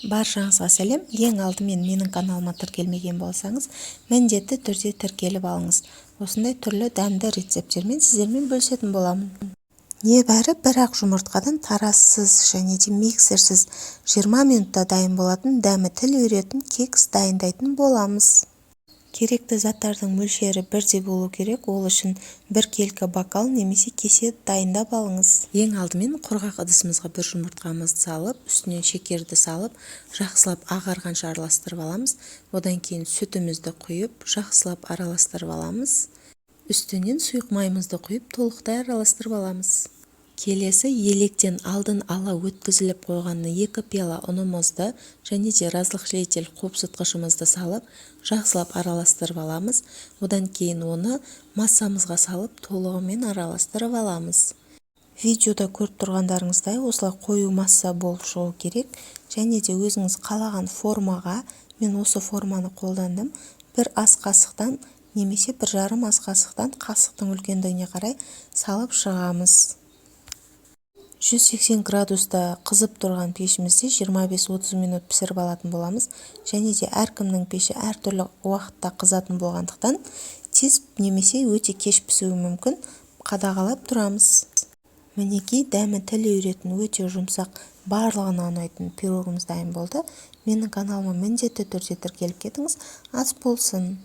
Баршаңызға сәлем! Ең алдымен менің каналыма тіркелмеген болсаңыз, міндетті түрде тіркеліп алыңыз. Осындай түрлі дәмді рецепттермен сіздермен бөлісетін боламын. Небәрі бір-ақ жұмыртқадан таразсыз және де миксерсіз 20 минутта дайын болатын, дәмі тіл үйіретін кекс дайындайтын боламыз. Керекті заттардың мөлшері бірдей болу керек. Ол үшін біркелкі бокал немесе кесе дайындап алыңыз. Ең алдымен құрғақ ыдысымызға бір жұмыртқамызды салып, үстінен шекерді салып, жақсылап ағарғанша араластырып аламыз. Одан кейін сүтімізді құйып, жақсылап араластырып аламыз. Үстінен сұйық майымызды құйып, толықтай араластырып аламыз. Келесі електен алдын ала өткізіліп қойған 2 пиала ұнымызды және де разрыхлитель қопсытқышымызды салып, жақсылап араластырып аламыз. Одан кейін оны массамызға салып, толығымен араластырып аламыз. Видеода көріп тұрғандарыңыздай, осылай қою масса болып шығу керек. Және де өзіңіз қалаған формаға, мен осы форманы қолдандым, бір ас қасықтан немесе 1,5 ас қасықтан, қасықтың үлкендігіне қарай салып шығамыз. 180 градуста қызып тұрған пешімізде 25-30 минут пісіріп алатын боламыз. Және де әркімнің пеші әртүрлі уақытта қызатын болғандықтан, тез немесе өте кеш пісуі мүмкін, қадағалап тұрамыз. Мінекей, дәмі тіл үйіретін, өте жұмсақ, барлығына ұнайтын пирогымыз дайын болды. Менің каналыма міндетті түрде тіркеліп кетіңіз. Ас болсын!